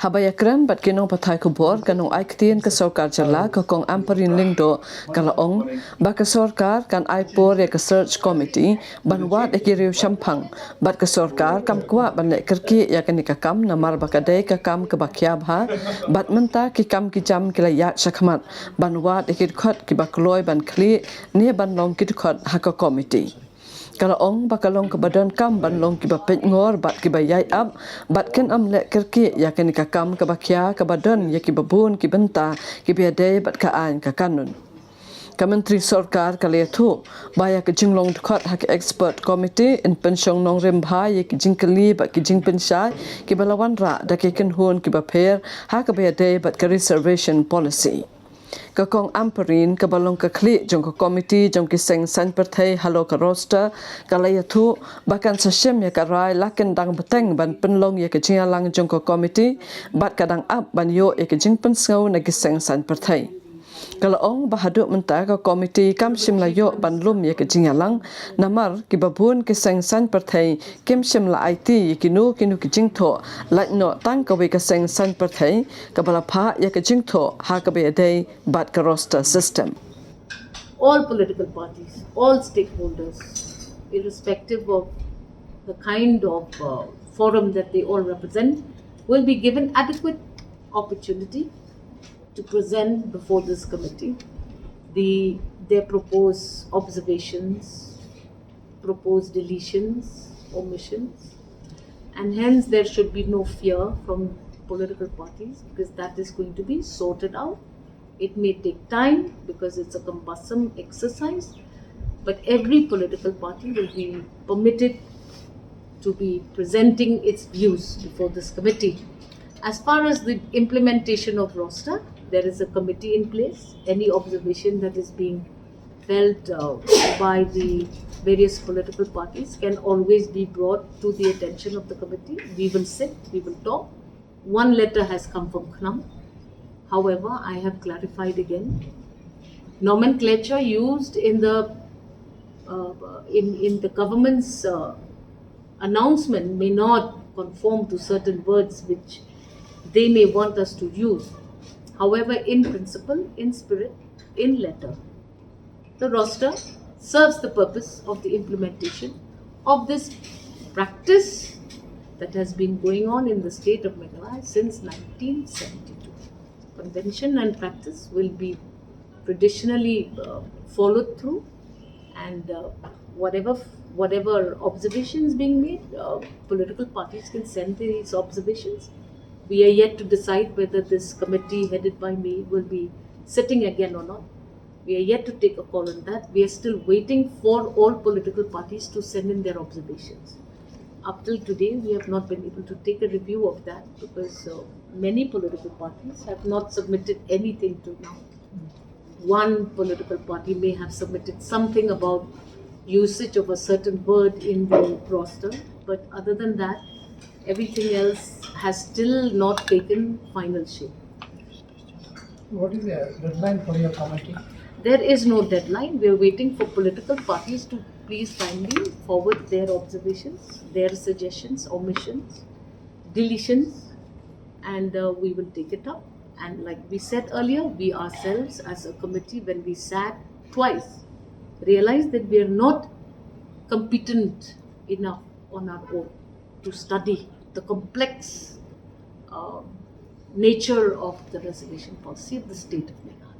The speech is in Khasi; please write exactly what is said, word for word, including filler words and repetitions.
Haba ïakren bad ki nongpathai khubor, ka nongai ktien ka sorkar jylla, ka Kong Ampareen Lyngdoh, ka la ong ba ka sorkar kan ai por ïa ka search committee ban wad ïa ki riew shemphang, bad ka sorkar kam kwah ban leh kyrkieh ïa kane ka kam namar ba ka dei ka kam kaba khia bha, bad mynta ki kam ki jam ki la ïaid shakhmat ban wad ïa ki dkhot kiba kloi ban khlieh ne ban long ki dkhot ha ka committee. Ka la ong ba ka long kaba donkam ban long kiba peitngor bad kiba ïai ap, bad kin ym leh kyrkieh ïa kane ka kam kaba khia kaba don ïa kiba bun ki bynta kiba ïadei bad ka aiñ ka kanun. Ka Myntri Sorkar ka la ïathuh ba ïa ka jinglong dkhot ha ka expert committee yn pynshong nongrim bha ïa ki jingkylli bad ki jingpynshai kiba la wanrah da ki kynhun kiba pher ha kaba ïadei bad ka reservation policy. Ka Kong Ampareen, kaba long ka khlieh jong ka committee jong ki seng saiñ pyrthei halor ka roster, ka la ïathuh ba kan sa shim ïa ka rai la kin dang bteng ban pynlong ïa ka jingïalang jong ka committee, bad ka dang ap ban ïoh ïa ka jingpynsngew na ki seng saiñ pyrthei. Ka la ong ba haduh mynta ka committee kam shym la ïoh ban lum ïa ka jingïalang, namar kiba bun ki seng saiñ pyrthei kim shym la aiti ïa kino kino ki jingthoh, lait noh tang kawei ka seng saiñ pyrthei kaba la phah ïa ka jingthoh ha kaba ïadei bad ka roster system. All political parties, all stakeholders, irrespective of the kind of uh, forum that they all represent, will be given adequate opportunity to present before this committee the their proposed observations, proposed deletions, omissions, and hence there should be no fear from political parties, because that is going to be sorted out. It may take time because it's a cumbersome exercise, but every political party will be permitted to be presenting its views before this committee. As far as the implementation of roster, there is a committee in place. Any observation that is being felt uh, by the various political parties can always be brought to the attention of the committee. We will sit, we will talk. One letter has come from CNAM. However, I have clarified again. Nomenclature used in the uh, in in the government's uh, announcement may not conform to certain words which they may want us to use. However, in principle, in spirit, in letter, the roster serves the purpose of the implementation of this practice that has been going on in the state of Meghalaya since nineteen seventy-two. Convention and practice will be traditionally uh, followed through, and uh, whatever whatever observations being made, uh, political parties can send these observations. We are yet to decide whether this committee headed by me will be sitting again or not. We are yet to take a call on that. We are still waiting for all political parties to send in their observations. Up till today, we have not been able to take a review of that because uh, many political parties have not submitted anything to now. One political party may have submitted something about usage of a certain word in the roster, but other than that, everything else has still not taken final shape. What is the deadline for your committee? There is no deadline. We are waiting for political parties to please kindly forward their observations, their suggestions, omissions, deletions, and uh, we will take it up. And like we said earlier, we ourselves as a committee, when we sat twice, realized that we are not competent enough on our own to study the complex uh, nature of the reservation policy of the state of Meghalaya.